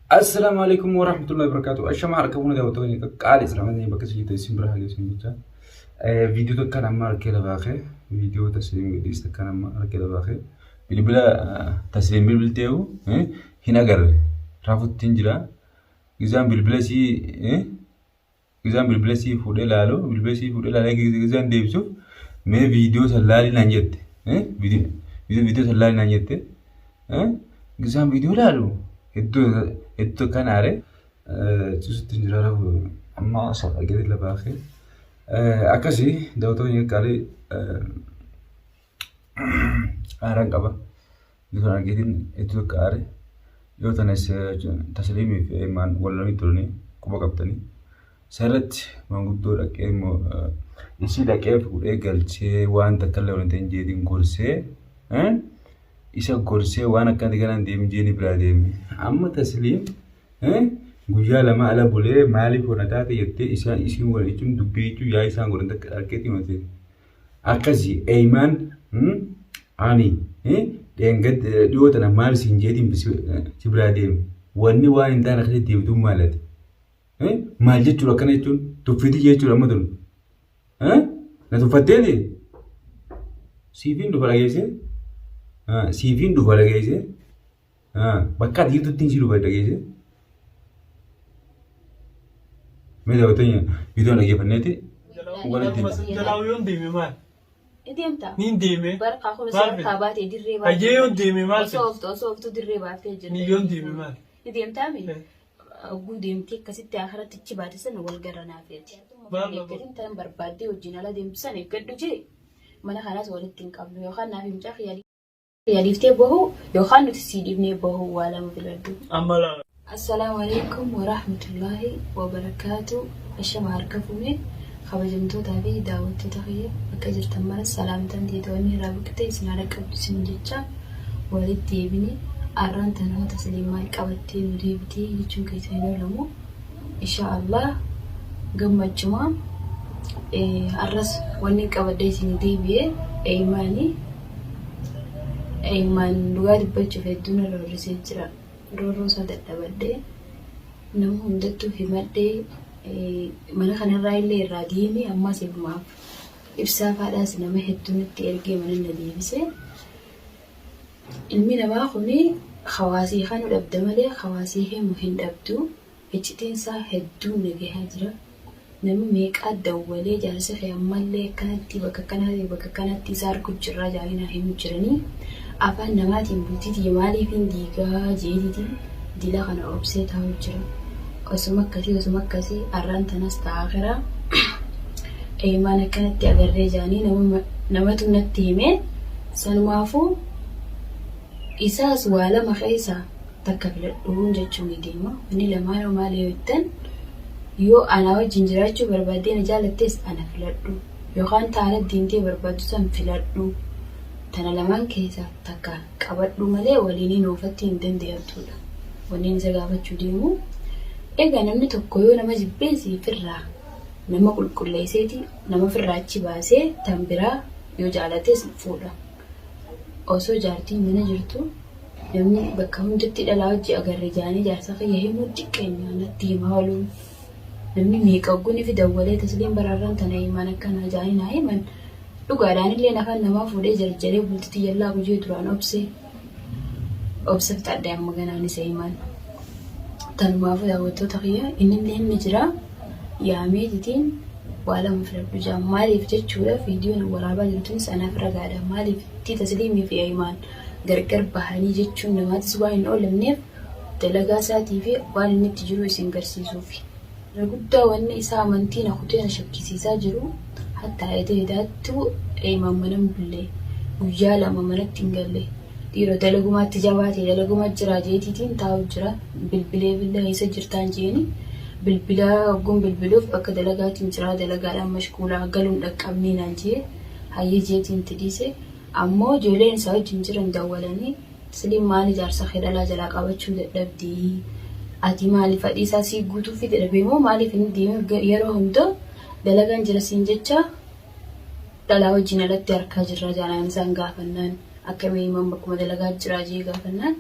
Assalaamu alaikum warahmatullahi wabarakatuh. Ashama harka fuuna daawwattoota qaqqaali islaamanii bakka isin jirtan isin bira haa geessu jecha. Viidiyoo takkaan amma harkee lafaa kee viidiyoo tasliim gadhiis takkaan amma harkee lafaa kee bilbila tasliim bilbilteehu hin agarre rafuttiin jira. Gizaan bilbila isii Gizaan bilbila sii fuudhee laalu bilbila sii fuudhee laalee gizaan deebisuuf mee viidiyoo san laalii naan jette. Viidiyoo san laalii naan jette. Gizaan viidiyoo laalu hedduu hedduu kan aare cisutti hin jira rafu amma gadi lafaa kee. Akkasii daawwattoonni qaalii aaraan qaba. Bifa argeetiin hedduu takka aare. Yoo tanas tasliimii fi eemaan wal lolanii turanii quba qabdanii. Sarratti manguddoo dhaqee immoo isii dhaqee fuudhee galchee waan takka illee waliin ta'in jeetiin gorsee isa gorsee waan akkanatti kanaan deemin jeeni biraa deeme. Amma tasliim guyyaa lama ala bulee maaliif hona taate jettee isaan isiin wal jechuun dubbii jechuun yaa isaan godhan takka argeetii mate. Akkasi Eymaan ani dheengad dhiyoo tana maal siin jeetiin si biraa deeme. Wanni waan hin taane akkasitti deebituun maal ati? Maal jechuudha akkana jechuun tuffitii jechuudha amma tun. Na tuffatteeti? Siifiin dhufa dhageessee? Siifiin dhufa dhageessee? Bakka ati jirtutti si dhufa dhageessee? Mee daawwattoonni viidiyoon dhaggeeffanneeti walitti himna. Jalaa yoon deeme maal? Ni deemta. Niin deeme. Barqaa kun Maal si harkaa fedhe? baatee dirree baatee. Hayyee yoon deeme maal Osoo fedhe? ooftu osoo ooftu dirree baaftee jirta. Ni yoon deeme maal? Ni deemtaa mi? Eh. Oguu deemtee akkasitti akhiratti achi baate sana wal garra naaf jetti. Maal Eeggatin tan barbaaddee wajjin ala deemtu sana eeggadhu jee mana kanaas walitti hin qabnu yookaan naaf himcaa kiyya dhiiftee bahuu yookaan nuti sii dhiifnee bahuu waa lama filadhu. Amma laala. Assalaamu alaikum warahmatullaahi wabarakaatu. Ashama harka fuune kabajamtootaa fi daawwattoota kiyya bakka jirtan mara salaamtaan teetoonni irraa buqite isin haadha qabdu isin jecha walitti deebine arraan tanoo tasliin maal qabattee nu deebitee jechuun keessa hin oolamu. Insha Allah gammachuma arras wanni qabadhee isin deebi'e eeymaani. Eeymaan dhugaa dubbachuuf hedduu na roorrisee jira. Roorroo isaa dadhabadhee nama hundattuu himadhee mana kanarraa illee irraa deemee ammas ifumaaf ibsaa faadhaas nama hedduu natti ergee mana na deebise. Ilmi namaa kun hawaasii kanu dhabda malee hawaasii himu hin dhabdu. Iccitiin isaa hedduun na gahaa jira. Namni meeqaa dawwalee jaarsi kee ammallee akkanatti bakka akkanaatii bakka akkanatti isa argu jirraa jaanii naa himu jiranii. Afaan namaatiin bultii tiyya maaliifiin diigaa jeetiitiin dila kana obsee taa'u jira. Osuma akkasii osuma akkasii arraan tanas ta'a akiraa. Eemaan akkanatti agarree jaanii namatu natti hime. Sanumaafuu isaas waa lama keessaa takka filadhuun jechuun ni deema. Inni lamaanuu maali yoo jettan yoo anaa wajjin jiraachuu barbaaddee na jaalattees ana filadhu yookaan taala deemtee barbaaddu san filadhu. Tana lamaan keessaa takka qabadhu malee waliin oofatti hin danda'amtuudha. Wanni isa gaafachuu deemu egaa namni tokko yoo nama jibbees firraa nama qulqulleesseeti nama firraa achi baasee tan biraa yoo jaalates fuudha. Osoo jaartiin mana jirtu namni bakka hundatti dhalaa hojii agarre jaanii jaarsa kiyya himuu xiqqeenya natti himaa ooluun. Namni meeqa ogguun fi dawwalee tasliin baraarraan tana himaan akkanaa jaanii naa himan. Dhugaadhaan illee afaan namaa fuudhee jarjaree bulti tiyyallaa gujee duraan obsee. Obsa fixadhe amma ganaan isa himaan. Tanumaafuu daawwattoota kiyya innillee inni jira yaameetitiin waa lama filadhu jaa maaliif jechuudha viidiyoon waraabaa jirtunis anaaf ragaadha maaliif itti tasliimii fi himaan gargar bahanii jechuun namaatis waan hin oolamneef dalagaa isaatii fi waan inni itti jiru isin garsiisuufi. Irra guddaa wanni isaa amantii na kutee na shakkisiisaa jiru hattaa edee edaattuu eemaan mana hin bulle guyyaa lama manatti hin galle dhiiroo dalagumaatti jabaate dalaguma jiraa jeetiitiin taa'u jira bilbilee billee eessa jirtaan jeeni bilbila hogguun bilbiluuf bakka dalagaatiin jiraa dalagaadhaan mashquulaa galuun dhaqqabnee naan jee hayyee jeetiin itti dhiise ammoo ijoolleen isaa wajjin jiran dawwalanii Tasliim maali jaarsa kee dhalaa jalaa qabachuu dadhabdii? Ati maali fadhii isaa sii guutuufi dadhabee moo maaliif inni deemee yeroo hunda dalagaan jira siin jecha dhalaa wajjin alatti harkaa jirra jaanaan isaan gaafannaan akkamii himan bakkuma dalagaa jiraa jee gaafannaan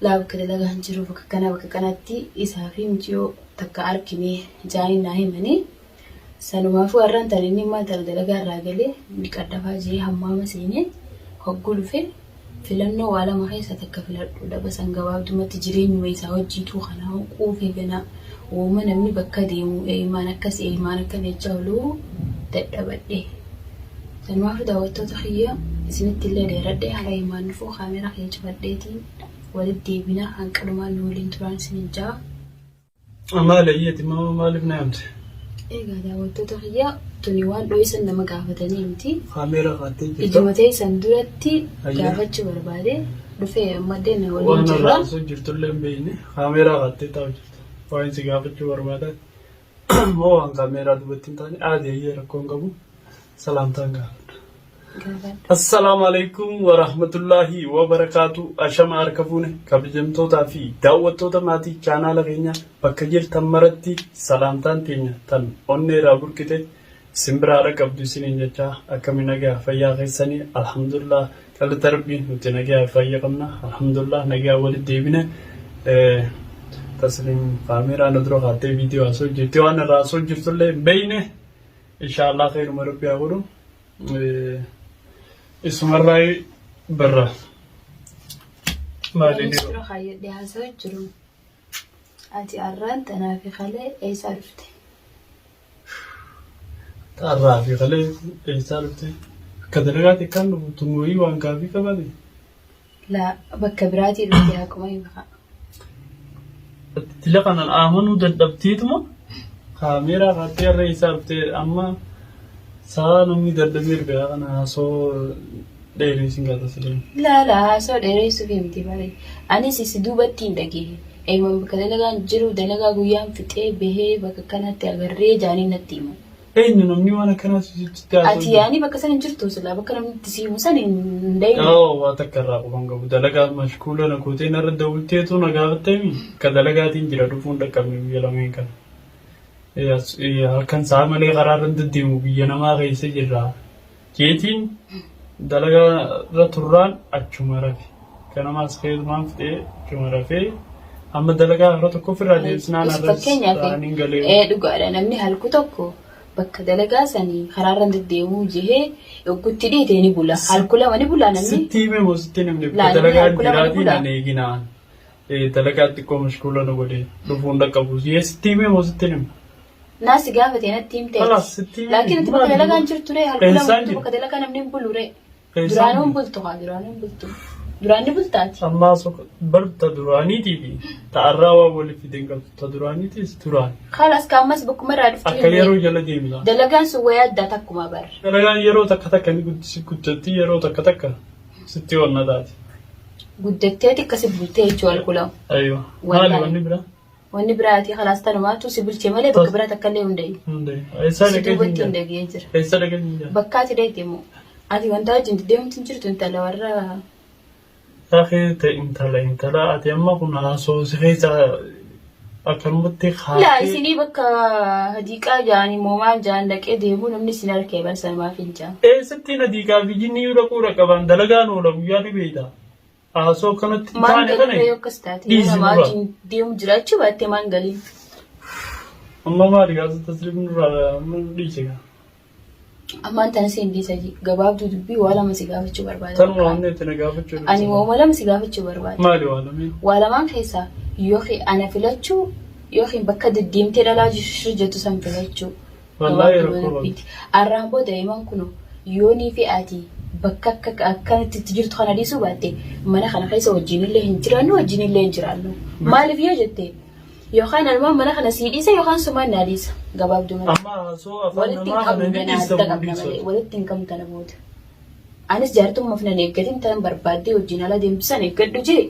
Laa bakka dalagaa hin jiru bakka kanaa bakka kanatti isaa fi miciyoo takka argine jaanii naa himanii. Sanumaafuu har'aan tan inni immaa tana dalagaa irraa galee dhiqadhafaa jee hammaama seenee hogguu dhufe filannoo waa lama keessa takka filadhu daba san gabaabdumatti jireenyuma isaa wajjiituu kanaa quufee ganaa wooma namni bakka deemu eeymaan akkas eeymaan akkana jechaa oluu dadhabadhe. Sanumaafuu daawwattoota kiyya isinitti illee dheeradhe haga eeymaan dhufuu kaameeraa kiyya cufadheetiin walitti deebina hanqanumaan nu waliin turaan isinin ja'a. Maali ayyeeti maama maaliif na yaamte? Egaa daawwattoota kiyya tuni waan dho'isan nama gaafatanii miti. Kaameeraa kaattee jirta. Ijuma teessan duratti Ayya. gaafachuu barbaade dhufee ammallee na waliin Waan jirra. irraa osoo jirtullee hin beekne kaameeraa kaattee taa'u jirta. Waan si gaafachuu barbaadan moo waan kaameeraa duubatti hin taane aadi ayyee rakkoo hin qabu salaamtaan gaafadha. Gaafadhu. Assalaamu alaikum warahmatullaahi wabarakaatu. Ashama harka fuune kabajamtootaa fi daawwattoota maatii chaanaala keenyaa bakka jirtan maratti salaamtaan teenya tan onneerraa burqite isin biraa dhaqqabdu isiniin jechaa akkami nagaa fayyaa keessanii alhamdulillah galata rabbii nuti nagaa fayya qabna alhamdulillah nagaa walitti deebine tasliim kaameeraa na dura kaattee viidiyoo haasoo jirti waan irraa haasoo jirtullee hin beeyne inshaallah kheeruma rabbi haa godhu. Isumarraa barra. Maali Anis dhiiroo? bira kaayyadhee haasa'u jiru. Ati arraan tanaa fi kalee eessaa dhufte? Arraa fi kalee eessaa dhufte? Akka dalagaatti kan dhufu tumurii waan gaafii qabaate? Laa bakka biraatii dhufte haquma hima. Tila kanan amanuu dadhabteetuma kaameeraa kaattee har'a eessaa dhuftee amma sa'a namni dadhabee ergaa kana haasoo dheereessin gaata silee. Laa laa haasoo dheeressuuf miti bare. Anis si duubatti hin dhagehe. Eeyyuma bakka dalagaan jiru dalagaa guyyaan fixee bahee bakka kanatti agarree jaanii natti himan. Eenyu namni waan akkanaa sitti haasa'u Ati jiru? yaani bakka sana hin jirtu silaa bakka namni itti siimu san hin deemu. Yoo waa takka irraa quban qabu dalagaa mashkuula na gootee narra dawwilteetu na gaafatteemi ka dalagaatiin jira dhufuun dhaqqabne guyya lameen kana. Halkan sa'a malee karaa irra deddeemu biyya namaa keessa jirra. Jeetiin dalagaa irra turraan achuma rafe. Ganamaas keetumaan fixee achuma rafee amma dalagaa yeroo tokko ofirraa deebisnaan Is har'as fakkeenyaaf ta'aniin galee. ee dhugaadha namni halku tokko bakka dalagaa sanii karaarra deddeemuu jehee yoggutti dhiite ni bula. Halku lama ni bula namni. Sitti hime moo sitti hin himne Laa namni dalagaan halku lama ni jiraatiin bula. an eeginaan dalagaa xiqqoo mashkuula na godhe dhufuun dhaqqabu. Sitti hime moo sitti hin himne? Naa si gaafate natti himte. Kalaas sitti hime. Laakiin ati bakka dalagaan jirtu ree halku lama Eessaan bultu jira? bakka dalagaa namni hin bulu ree. Eessaan Duraanuu hin jira? bultu haa duraanuu hin bultu. Duraan ni bultaati. Ammaa soqa bar ta duraaniitii fi ta arraa waan waliif fide hin qabdu. Ta duraaniitiis duraan. Kalaas ka ammas bakkuma irraa dhuftu Akka yeroo jala deemta. Dalagaan sun wayyaa addaa takkuma bar. Dalagaan yeroo takka takka ni guddisi guddatti yeroo takka takka sitti onna taati. Guddatteeti akkasi bultee jechuu alkulama. Aywa. Maali Wallahi. wanni biraa? Wanni biraati kalaas tanumaatu si bulche malee bakka biraa takka illee hin dhayin. Hundee. Eessaa Si dhaqee duubatti hin hin dhagee jira. Eessa dhaqee hin jira? Bakka ati dhayte immoo ati wanta wajjin deemtu hin jirtu intala warra Saafee ta'e intala intala ati amma kun haasoo si keessa akkanumatti Laa kaatee isinii bakka hadiiqaa ja'an immoo maal ja'an dhaqee deemuu namni isin harkee barsanumaaf hin ja'an. Eessatti na diigaa fi jinnii dhaquu dhaqaban dalagaan oola guyyaa ni beekta. Haasoo akkanatti hin Maan taane kana galii yoo akkas taate yoo dhiisi namaa nurraa. wajjin deemu jiraachuu baatte maan galii. Amma maali gaasa tasliim nurraa amma nu dhiise gaa. Ammaan tana si hin dhiisa gabaabduu dubbii waa lama si gaafachuu barbaada. Tanuma wanni itti na gaafachuu Ani wauma lama si gaafachuu barbaada. Maali waa lameen? Waa lamaan keessaa yookiin ana filachuu yookiin bakka deddeemtee dhalaa shir jettu san filachuu. Wallaahi Gabaabduma rakkoo qabdi. dubbiiti. Arraan booda himan kun yoonii fi ati bakka akka akkanatti itti jirtu kana dhiisuu baatte mana kana keessa wajjinillee hin jiraannu wajjinillee hin jiraannu. Maaliif yoo jette yookaan anumaan mana kana sii dhiisa yookaan sumaan naa dhiisa gabaabdumatti. Amma haasoo afaan Walitti hin namaa kana qabnu ni ganaa dhiista adda moo qabna malee dhiisu? walitti hin qabnu tana booda. Anis jaartummaaf nan eeggatin tan barbaaddee wajjin ala deemtu san eeggadhu jee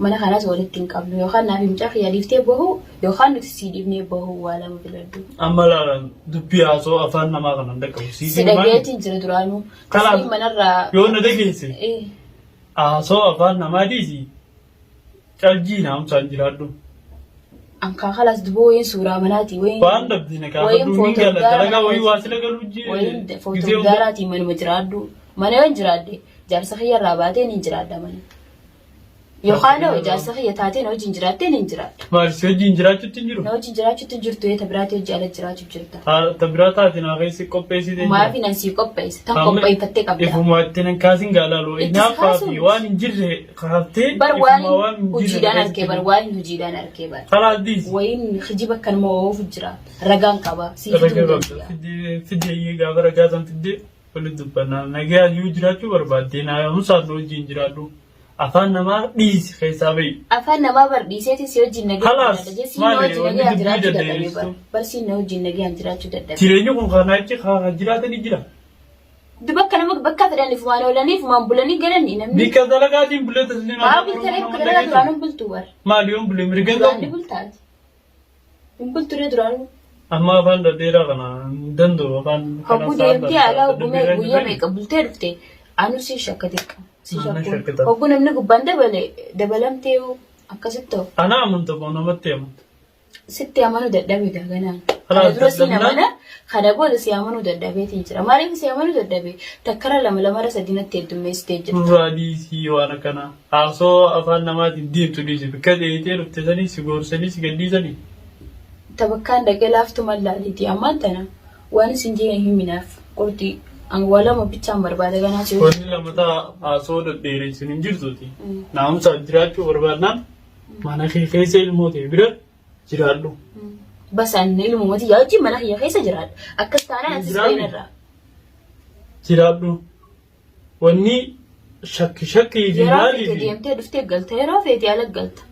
mana kanaas walitti hin qabnu yookaan naaf mucaa kiyya dhiiftee bahu yookaan nuti sii dhiifnee bahu waa lama filadhu. Amma laalan dubbii haasoo afaan namaa kana hin dhaqqabu. Si Sii maali? dhageetiin jira duraanuu. Kalaaf Tasliin manarraa. yoo na dhageesse Eh, haasoo afaan namaa dhiisi Caljii naamusaan jiraadhu. Ankaa kalaas duboo wayiin suuraa manaati wayiin Waan dhabde na wayiin gaafadhu niin gala footogaaraa dalagaa wayii waa sila galuu wayiin jee gisee hunda. footoggaaraatiin manuma jiraadhu. Mana yoon jiraadhe jaarsa kiyya irraa baatee niin jiraadha mana. Yookaan hoo jaarsa kiyya taatee na wajjin jiraattee ni jiraadha. Maal si wajjin jiraachuutti hin jiru? Na wajjin jiraachuutti hin jirtu ta biraatti hojii ala jiraachuu jirta. Ta biraa taate naa keessi qopheessitee Maafi nan sii qopheessa. Tan qopheeffattee qabda. Ifuma itti nan kaasin gaalaalu. Itti Hinaaffaa kaasuun. fi waan hin jirre kaaftee Bar waan ifuma waan hin jirre hojiidhaan arkee bar waan hojiidhaan arkee bar. Kalaas dhiisi. Wayin kijiba akkanuma oofu jira. Ragaan qaba. Sii fiduu Ragaa hin qabda. danda'a. Fiddee fiddee gaafa ragaa san fiddee walitti dubbannaa. Nagaa yoo jiraachuu barbaaddee naamusaaf nu wajjin jiraadhu. Afaan namaa dhiisi keessaa bahi. Afaan namaa bar dhiiseeti si wajjin nagayaan Kalaas, jiraadha jee siin na maali wajjin wanni nagayaan dubbii jiraachuu dadhabee bar. daddeebistu? Bar siin na wajjin nagayaan jiraachuu dadhabee. Jireenyi kun kanaa achi kan jiraatanii jira. Duba akka nama bakka fedhaniif waan oolaniif waan bulanii galanii namni. Bikka dalagaatiin bulee tasliima Maa afaan bultanii Oromoo bakka nama dalagaa duraan dhageessu. hin bultu bar. Maali yoon bule mirga hin Duraan ni qabu? bultaati. Hin bultu ree duraanuu. Amma afaan dhadheeraa kana hin danda'u afaan kana Hogguu sa'aan deemtee alaa dhadheeraa hogguu mee hin guyyaa dhufeen. meeqa bultee dhufte anuu si shakka xiqqa. Si Ana shakkuun. shakkita. Hogguu namni gubbaan dabale dabalamtee hoo akkasitti ta'u. Ana amanta moo namatti amanta? Sitti amanuu dadhabe ganaan. Kana Kalaas dura siin dadhabnaan amana kana booda si amanuu dadhabeetiin jira. Maaliif si amanuu dadhabe? Takkara lama lamarra sadii natti heddummeessitee jirta. Nurraa dhiisii waan akkanaa. Haasoo afaan namaatiin deemtu dhiisi. Bikka dheeyitee dhufte sanii si goorsanii si gadhiisanii. Ta bakkaan dhaqee laaftu mallaaliiti ammaan tana waan isin jee hin himinaaf qurxii an waa lama bichaan barbaada ganaa si Wanni lamataa haasoo dhedheeressin hin jirtuuti. Naamusaan jiraachuu barbaadnaan mana kee keessa ilmoo ta'e bira jiraadhu. Bas an ilmuma tiyyaa wajjin mana kiyya keessa jiraadha. Akkas taanaan atis Jiraadhu. bahinarraa. Jiraadhu. Wanni shakki shakkii fi Yeroo maalii feete fi deemtee dhuftee galta. Yeroo feete ala galta.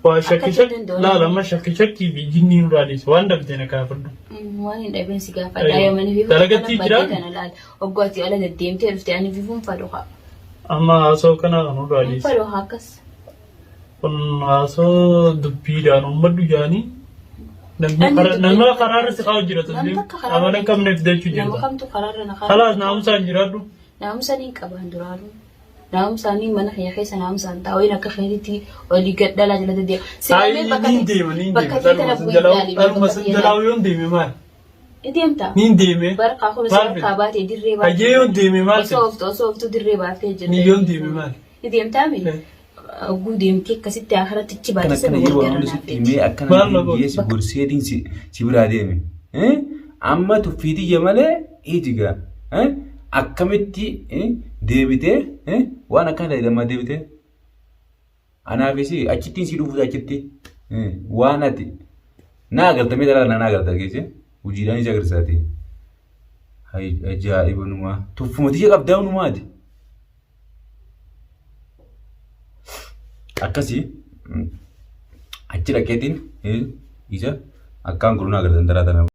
waa shakki Akka shakki danda'u. laala amma shakki shakkii fi jinnii nurraa dhiisi waan dhabde na gaafadhu. Waan hin dhabeen si gaafadha. Ayyo. Ayamanii fi Dalagatti jiraa? kana laala. Oggoo ati ala deddeemtee dhufte ani fifuun fadhu haa. Amma haasoo kanaa kan nurraa dhiisi. Fadhu haa akkas. Kun haasoo dubbiidhaan uummadhu jaanii namni Namni karaa dubbii- nama karaarra si kaa'u jira Namni tasliim takka karaarra amala hin qabneef jechuu Nama jirta. kamtu karaarra na kaa'u. Kalaas naamusaan jiraadhu. Naamusa ni qaban duraanuu. Naamusaanii mana kiyya keessa naamusaan taa'u inni akka keetitti olii gad dhalaa jala deddeema. Ay, niin deema niin deema Bakka tee dhaluma tana sun bu'ii jalaa ilaali. dhaluma sun jalaa yoon deeme maal? Ni deemta. Niin deeme. Barqaa kun Maal sarkaa fide? baatee dirree baatee. Hayyee yoon deeme maal Osoo fide? ooftu osoo ooftu dirree baatee jirta. Ni yoon deeme maal? Ni deemtaa mi? Eh. Oguu deemtee akkasitti akhiratti achi Akkana baate akkana sana yeroo wal waan gara hundi sitti naafeeti. himee akkana Maal na biyya si gorseetiin si si biraa deeme. Eh? Amma tuffii tiyya malee iji gaa. Eh? Akkamitti eh, deebitee eh, waan akkana ta'e damma deebitee. Anaafis achittiin si dhufuuti achitti eh, waan ati na agarta mee dalagaa na agarta keessa hojiidhaan isa agarsiisaati. Hay ajaa'iba numaa tuffuma tiyya qabdaa numaati. Akkasii achi dhaqeetiin isa akkaan godhu na agartan daraa tana.